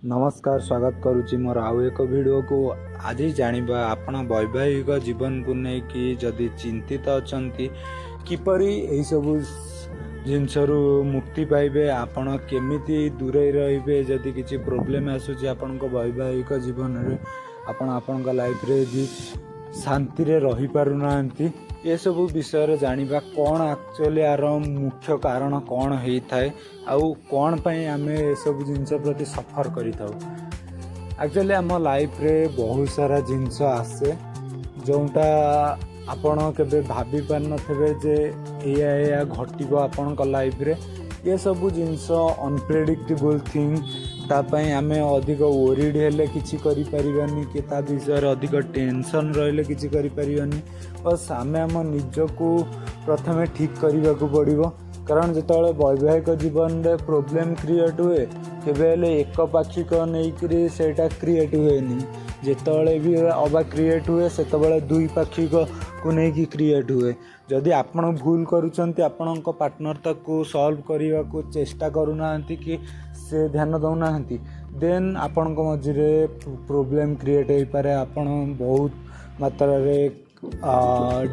ନମସ୍କାର, ସ୍ୱାଗତ କରୁଛି ମୋର ଆଉ ଏକ ଭିଡ଼ିଓକୁ। ଆଜି ଜାଣିବା, ଆପଣ ବୈବାହିକ ଜୀବନକୁ ନେଇକି ଯଦି ଚିନ୍ତିତ ଅଛନ୍ତି, କିପରି ଏହିସବୁ ଜିନିଷରୁ ମୁକ୍ତି ପାଇବେ, ଆପଣ କେମିତି ଦୂରେଇ ରହିବେ। ଯଦି କିଛି ପ୍ରୋବ୍ଲେମ୍ ଆସୁଛି ଆପଣଙ୍କ ବୈବାହିକ ଜୀବନରେ, ଆପଣ ଆପଣଙ୍କ ଲାଇଫରେ ଯଦି ଶାନ୍ତିରେ ରହିପାରୁନାହାନ୍ତି, ଏସବୁ ବିଷୟରେ ଜାଣିବା। କ'ଣ ଆକ୍ଚୁଆଲି ୟାର ମୁଖ୍ୟ କାରଣ କ'ଣ ହେଇଥାଏ ଆଉ କ'ଣ ପାଇଁ ଆମେ ଏସବୁ ଜିନିଷ ପ୍ରତି ସଫର କରିଥାଉ? ଆକ୍ଚୁଆଲି ଆମ ଲାଇଫରେ ବହୁତ ସାରା ଜିନିଷ ଆସେ, ଯେଉଁଟା ଆପଣ କେବେ ଭାବି ପାରିନଥିବେ ଯେ ଏଇଆ ଏଇଆ ଘଟିବ ଆପଣଙ୍କ ଲାଇଫରେ। ଏସବୁ ଜିନିଷ ଅନପ୍ରେଡ଼ିକ୍ଟେବଲ୍ ଥିଙ୍ଗ। ତା ପାଇଁ ଆମେ ଅଧିକ ୱରିଡ଼ ହେଲେ କିଛି କରିପାରିବାନି କି ତା ବିଷୟରେ ଅଧିକ ଟେନସନ୍ ରହିଲେ କିଛି କରିପାରିବାନି। ବସ୍, ଆମେ ଆମ ନିଜକୁ ପ୍ରଥମେ ଠିକ୍ କରିବାକୁ ପଡ଼ିବ। କାରଣ ଯେତେବେଳେ ବୈବାହିକ ଜୀବନରେ ପ୍ରୋବ୍ଲେମ୍ କ୍ରିଏଟ୍ ହୁଏ, କେବେ ହେଲେ ଏକପାକ୍ଷିକ ନେଇକରି ସେଇଟା କ୍ରିଏଟ୍ ହୁଏନି। ଯେତେବେଳେ ବି ଅବା କ୍ରିଏଟ୍ ହୁଏ, ସେତେବେଳେ ଦୁଇ ପାକ୍ଷିକକୁ ନେଇକି କ୍ରିଏଟ୍ ହୁଏ। ଯଦି ଆପଣ ଭୁଲ କରୁଛନ୍ତି, ଆପଣଙ୍କ ପାର୍ଟନର୍ ତାକୁ ସଲ୍ଭ କରିବାକୁ ଚେଷ୍ଟା କରୁନାହାନ୍ତି କି ସେ ଧ୍ୟାନ ଦେଉନାହାନ୍ତି, ଦେନ୍ ଆପଣଙ୍କ ମଝିରେ ପ୍ରୋବ୍ଲେମ୍ କ୍ରିଏଟ୍ ହେଇପାରେ। ଆପଣ ବହୁତ ମାତ୍ରାରେ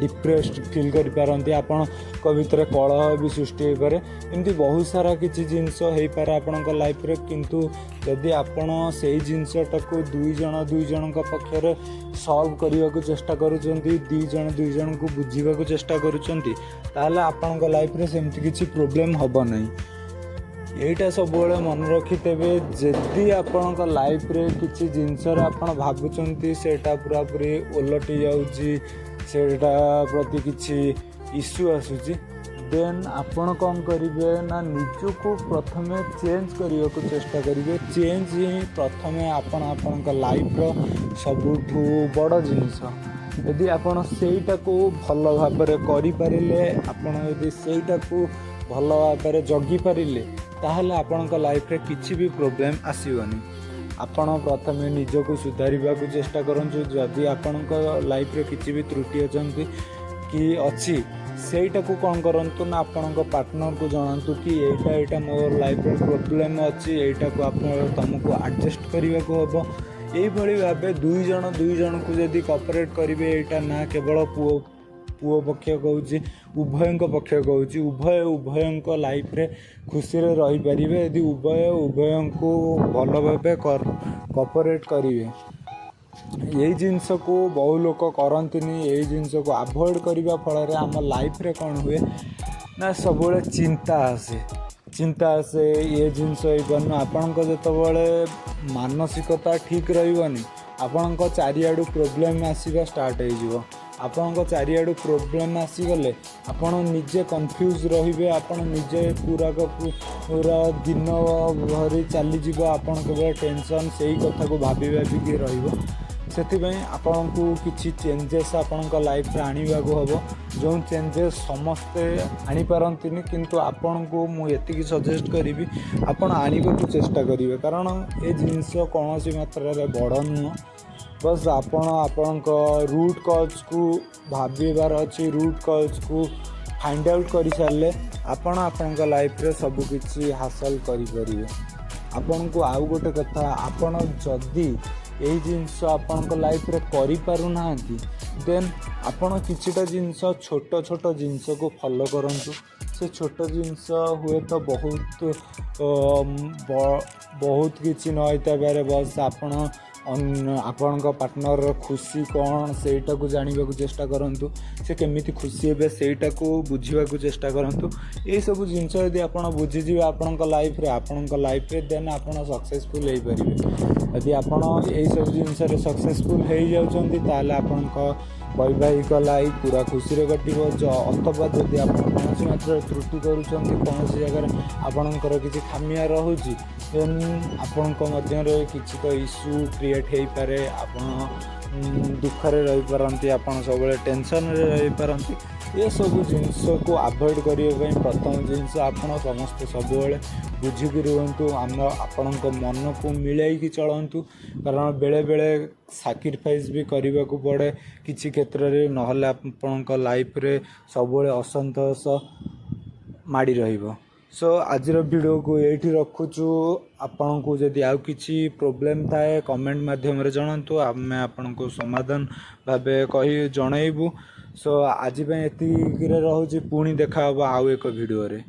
ଡିପ୍ରେସ୍ଡ ଫିଲ୍ କରିପାରନ୍ତି। ଆପଣଙ୍କ ଭିତରେ କଳହ ବି ସୃଷ୍ଟି ହେଇପାରେ। ଏମିତି ବହୁତ ସାରା କିଛି ଜିନିଷ ହେଇପାରେ ଆପଣଙ୍କ ଲାଇଫରେ। କିନ୍ତୁ ଯଦି ଆପଣ ସେଇ ଜିନିଷଟାକୁ ଦୁଇ ଜଣ ଦୁଇ ଜଣଙ୍କ ପକ୍ଷରେ ସଲ୍ଭ କରିବାକୁ ଚେଷ୍ଟା କରୁଛନ୍ତି, ଦୁଇ ଜଣ ଦୁଇ ଜଣଙ୍କୁ ବୁଝିବାକୁ ଚେଷ୍ଟା କରୁଛନ୍ତି, ତାହେଲେ ଆପଣଙ୍କ ଲାଇଫରେ ସେମିତି କିଛି ପ୍ରୋବ୍ଲେମ୍ ହେବ ନାହିଁ। ଏଇଟା ସବୁବେଳେ ମନେ ରଖିଥିବେ, ଯଦି ଆପଣଙ୍କ ଲାଇଫରେ କିଛି ଜିନିଷରେ ଆପଣ ଭାବୁଛନ୍ତି ସେଇଟା ପୁରାପୁରି ଓଲଟି ଯାଉଛି, ସେଇଟା ପ୍ରତି କିଛି ଇସ୍ୟୁ ଆସୁଛି, ଦେନ୍ ଆପଣ କ'ଣ କରିବେ ନା ନିଜକୁ ପ୍ରଥମେ ଚେଞ୍ଜ କରିବାକୁ ଚେଷ୍ଟା କରିବେ। ଚେଞ୍ଜ ହିଁ ପ୍ରଥମେ ଆପଣ ଆପଣଙ୍କ ଲାଇଫର ସବୁଠୁ ବଡ଼ ଜିନିଷ। ଯଦି ଆପଣ ସେଇଟାକୁ ଭଲ ଭାବରେ କରିପାରିଲେ, ଆପଣ ଯଦି ସେଇଟାକୁ ଭଲ ଭାବରେ ଜଗିପାରିଲେ, ତାହେଲେ ଆପଣଙ୍କ ଲାଇଫରେ କିଛି ବି ପ୍ରୋବ୍ଲେମ୍ ଆସିବନି। ଆପଣ ପ୍ରଥମେ ନିଜକୁ ସୁଧାରିବାକୁ ଚେଷ୍ଟା କରନ୍ତୁ। ଯଦି ଆପଣଙ୍କ ଲାଇଫରେ କିଛି ବି ତ୍ରୁଟି ଅଛନ୍ତି କି ଅଛି, ସେଇଟାକୁ କ'ଣ କରନ୍ତୁ ନା ଆପଣଙ୍କ ପାର୍ଟନରକୁ ଜଣାନ୍ତୁ କି ଏଇଟା ଏଇଟା ମୋ ଲାଇଫରେ ପ୍ରୋବ୍ଲେମ୍ ଅଛି, ଏଇଟାକୁ ଆପଣ ତୁମକୁ ଆଡ଼ଜଷ୍ଟ କରିବାକୁ ହେବ। ଏଇଭଳି ଭାବେ ଦୁଇ ଜଣ ଦୁଇ ଜଣକୁ ଯଦି କପରେଟ୍ କରିବେ, ଏଇଟା ନା କେବଳ ପୁଅ ପୁଅ ପକ୍ଷ କହୁଛି, ଉଭୟଙ୍କ ପକ୍ଷ କହୁଛି, ଉଭୟ ଉଭୟଙ୍କ ଲାଇଫରେ ଖୁସିରେ ରହିପାରିବେ ଯଦି ଉଭୟ ଉଭୟଙ୍କୁ ଭଲ ଭାବେ କପରେଟ୍ କରିବେ। ଏଇ ଜିନିଷକୁ ବହୁ ଲୋକ କରନ୍ତିନି। ଏଇ ଜିନିଷକୁ ଆଭଏଡ଼ କରିବା ଫଳରେ ଆମ ଲାଇଫରେ କ'ଣ ହୁଏ ନା ସବୁବେଳେ ଚିନ୍ତା ଆସେ, ଚିନ୍ତା ଆସେ, ଏ ଜିନିଷ ହେଇପାରୁନି। ଆପଣଙ୍କ ଯେତେବେଳେ ମାନସିକତା ଠିକ୍ ରହିବନି, ଆପଣଙ୍କ ଚାରିଆଡ଼ୁ ପ୍ରୋବ୍ଲେମ୍ ଆସିବା ଷ୍ଟାର୍ଟ ହେଇଯିବ। ଆପଣଙ୍କ ଚାରିଆଡ଼ୁ ପ୍ରୋବ୍ଲେମ୍ ଆସିଗଲେ ଆପଣ ନିଜେ କନଫ୍ୟୁଜ୍ ରହିବେ। ଆପଣ ନିଜେ ପୁରା ଦିନ ଭରି ଚାଲିଯିବ, ଆପଣ କେବଳ ଟେନସନ୍, ସେଇ କଥାକୁ ଭାବି ଭାବିକି ରହିବ। ସେଥିପାଇଁ ଆପଣଙ୍କୁ କିଛି ଚେଞ୍ଜେସ୍ ଆପଣଙ୍କ ଲାଇଫରେ ଆଣିବାକୁ ହେବ, ଯେଉଁ ଚେଞ୍ଜେସ୍ ସମସ୍ତେ ଆଣିପାରନ୍ତିନି। କିନ୍ତୁ ଆପଣଙ୍କୁ ମୁଁ ଏତିକି ସଜେଷ୍ଟ କରିବି, ଆପଣ ଆଣିବାକୁ ଚେଷ୍ଟା କରିବେ। କାରଣ ଏ ଜିନିଷ କୌଣସି ମାତ୍ରାରେ ବଡ଼ ନୁହଁ। ବସ୍, ଆପଣ ଆପଣଙ୍କ ରୁଟ୍ କଜ୍କୁ ଭାବିବାର ଅଛି। ରୁଟ୍ କଜ୍କୁ ଫାଇଣ୍ଡ ଆଉଟ୍ କରିସାରିଲେ ଆପଣ ଆପଣଙ୍କ ଲାଇଫରେ ସବୁକିଛି ହାସଲ କରିପାରିବେ। ଆପଣଙ୍କୁ ଆଉ ଗୋଟେ କଥା, ଆପଣ ଯଦି ଏଇ ଜିନିଷ ଆପଣଙ୍କ ଲାଇଫରେ କରିପାରୁନାହାନ୍ତି, ଦେନ୍ ଆପଣ କିଛିଟା ଜିନିଷ, ଛୋଟ ଛୋଟ ଜିନିଷକୁ ଫଲୋ କରନ୍ତୁ। ସେ ଛୋଟ ଜିନିଷ ହୁଏତ ବହୁତ ବହୁତ କିଛି ନ ହେଇଥାଇପାରେ। ବସ୍, ଆପଣ ଆପଣଙ୍କ ପାର୍ଟନରର ଖୁସି କ'ଣ, ସେଇଟାକୁ ଜାଣିବାକୁ ଚେଷ୍ଟା କରନ୍ତୁ। ସେ କେମିତି ଖୁସି ହେବେ, ସେଇଟାକୁ ବୁଝିବାକୁ ଚେଷ୍ଟା କରନ୍ତୁ। ଏଇସବୁ ଜିନିଷ ଯଦି ଆପଣ ବୁଝିଯିବେ ଆପଣଙ୍କ ଲାଇଫରେ, ଦେନ୍ ଆପଣ ସକ୍ସେସଫୁଲ୍ ହେଇପାରିବେ। ଯଦି ଆପଣ ଏଇସବୁ ଜିନିଷରେ ସକ୍ସେସଫୁଲ୍ ହେଇଯାଉଛନ୍ତି, ତାହେଲେ ଆପଣଙ୍କ ବୈବାହିକ ଲାଇଫ୍ ପୁରା ଖୁସିରେ କଟିବ। ଅଥବା ଯଦି ଆପଣ କୌଣସି ମାତ୍ରାରେ ତ୍ରୁଟି କରୁଛନ୍ତି, କୌଣସି ଜାଗାରେ ଆପଣଙ୍କର କିଛି ଖାମିଆ ରହୁଛି, ଦେନ୍ ଆପଣଙ୍କ ମଧ୍ୟରେ କିଛି ତ ଇସ୍ୟୁ କ୍ରିଏଟ୍ ହେଇପାରେ। ଆପଣ ଦୁଃଖରେ ରହିପାରନ୍ତି, ଆପଣ ସବୁବେଳେ ଟେନସନ୍ରେ ରହିପାରନ୍ତି। ଏସବୁ ଜିନିଷକୁ ଆଭଏଡ଼ କରିବା ପାଇଁ ପ୍ରଥମ ଜିନିଷ, ଆପଣ ସମସ୍ତେ ସବୁବେଳେ ବୁଝିକି ରୁହନ୍ତୁ, ଆମ ଆପଣଙ୍କ ମନକୁ ମିଳାଇକି ଚଳନ୍ତୁ। କାରଣ ବେଳେବେଳେ ସାକ୍ରିଫାଇସ୍ ବି କରିବାକୁ ପଡ଼େ କିଛି କ୍ଷେତ୍ରରେ, ନହେଲେ ଆପଣଙ୍କ ଲାଇଫରେ ସବୁବେଳେ ଅସନ୍ତୋଷ ମାଡ଼ି ରହିବ। ସୋ ଆଜିର ଭିଡ଼ିଓକୁ ଏଇଠି ରଖୁଛୁ। ଆପଣଙ୍କୁ ଯଦି ଆଉ କିଛି ପ୍ରୋବ୍ଲେମ୍ ଥାଏ, କମେଣ୍ଟ ମାଧ୍ୟମରେ ଜଣାନ୍ତୁ, ଆମେ ଆପଣଙ୍କୁ ସମାଧାନ ଭାବେ କହି ଜଣାଇବୁ। ସୋ ଆଜି ପାଇଁ ଏତିକିରେ ରହୁଛି। ପୁଣି ଦେଖା ହେବ ଆଉ ଏକ ଭିଡ଼ିଓରେ।